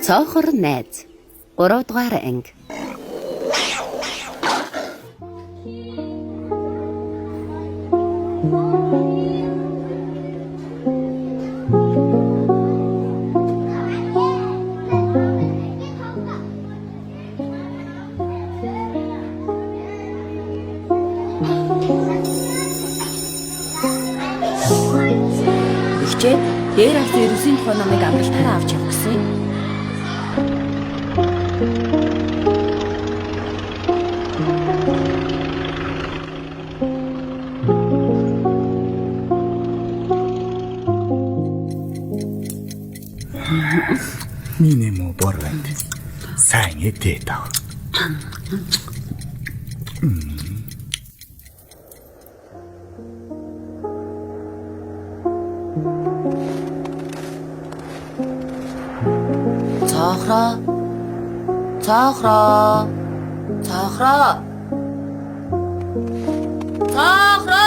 Цоохор найз 3 дугаар анги. Ихчээ дээр авсан ерөөсийн тухай номыг амралтаараа авч явах гэсэн юм. Миний муу бор байна. Сайн идээ тав. Цоохроо. Цоохроо. Цоохроо. Цоохроо.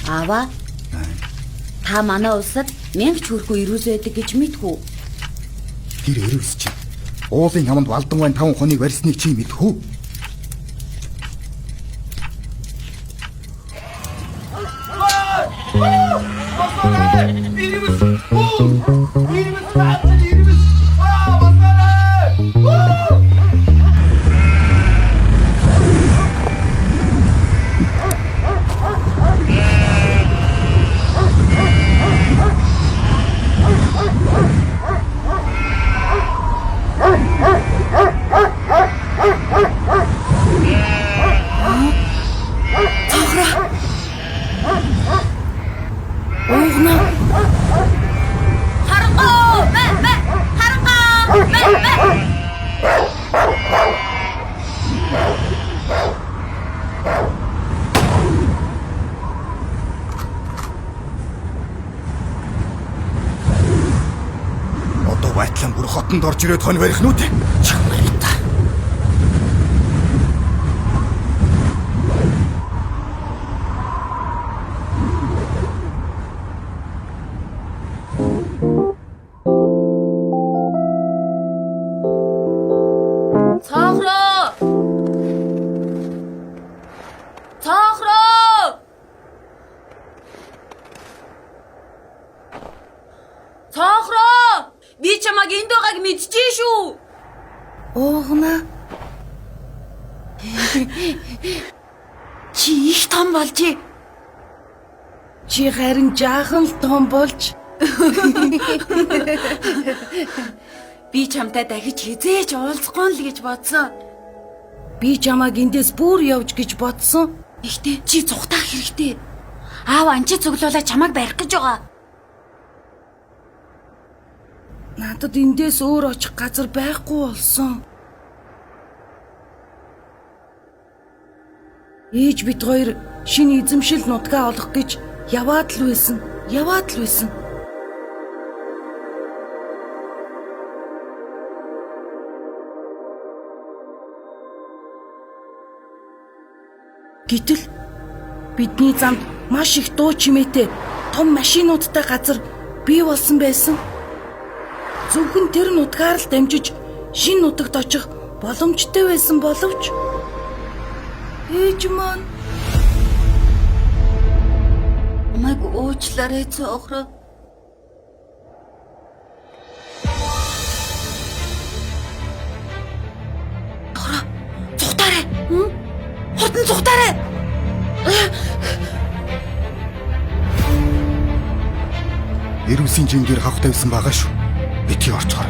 Аава. Та манай улсад мянга ч хүрэхгүй ирүүс байдаг гэж мэдхүү. Тэр эрүүс чинь. Уулын хаманд Балданвайн 5 хоног барьсныг чи мэдэх үү? Уугна. Харангаа! Мэ мэ! Харангаа! Мэ мэ! Одоо байтлан бүр хотонд орж ирээд хонь барих нүд. Чамарта. Цоохроо! Цоохроо! Цоохроо! Би чамайг энд байгааг мэдчихээн шүү. Уугна. Чи их том болжээ. Чи харин жаахан л том болж Би чамтай дахиж хизээж уулзахгүй л гэж бодсон. би чамайг эндээс бүр явж гэж бодсон. Ихтэй чи зүхтаах хэрэгтэй. Аав анчи цуглуулаа чамайг барих гэж байгаа. Надад эндээс өөр очих газар байхгүй болсон. Ээж бид хоёр шинэ эзэмшил нутгаа олох гэж яваад л байсан. Яваад л байсан. Гэтэл бидний замд маш их дуу чимээтэй том машинуудтай газар бий болсон байсан. Зөвхөн тэр нутгаар л дамжиж шинэ нутагт очих боломжтой байсан боловч ээж маань Намайг уучлаарай цоохроо. Цоохроо, Зүхтаарай. Хм? Хурдан зүхтаарай. Эрүүсийн жингээр хавх тавьсан байгаа шүү. Битгий орчгоор.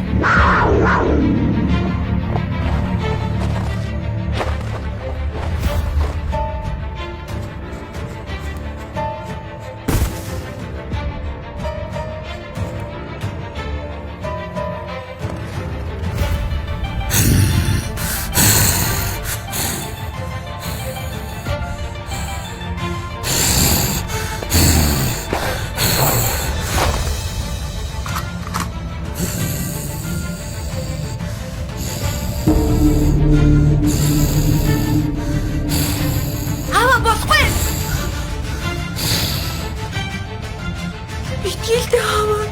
итгэлтэй аваа.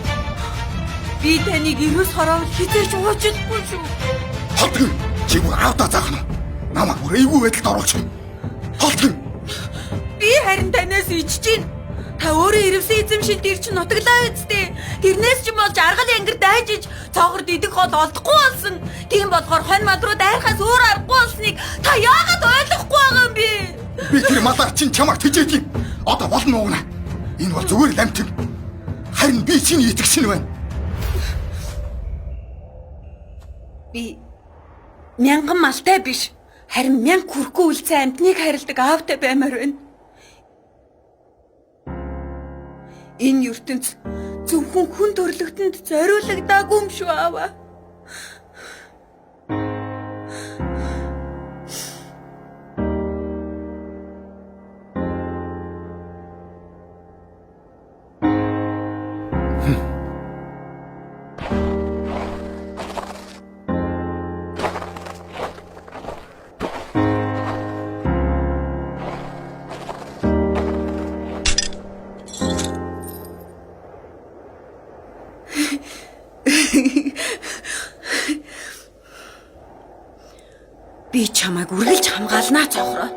Би таныг эрүүс хороовол хизээч уучлахгүй шүү. Холдгоо. Чи бүр аавдаа заах нь. Намайг бүр эвгүй байдалд оруулчих. Холдгоо. Би харин танаас ичж гин. Та өөрөө ирвсэн эзэмшилд ир чинь нутаглаа үсттэй. Тэрнээс ч болж аргал ангир дайжиж цоогорд идэх гол олдохгүй болсон. Тийм болохоор хонь мал руу дайрахаас өөр аргагүй болсныг та яагаад ойлгохгүй байгаа юм бэ? Би тэр малаар чинь чамайг тэжээд юм. Одоо болно уугна. Энэ бол зүгээр л амтэн. Харин би чиний итгэгч нь байна. Би мянган малтай биш. Харин мянга хүрхгүй үлдсэн амтныг харилдаг аавтай баймаар байна. Энэ ертөнц зөвхөн хүн төрлөختөнд зориулагдаагүй юм шүү ааваа. Би чамайг үргэлж хамгаалнаа цоохроо.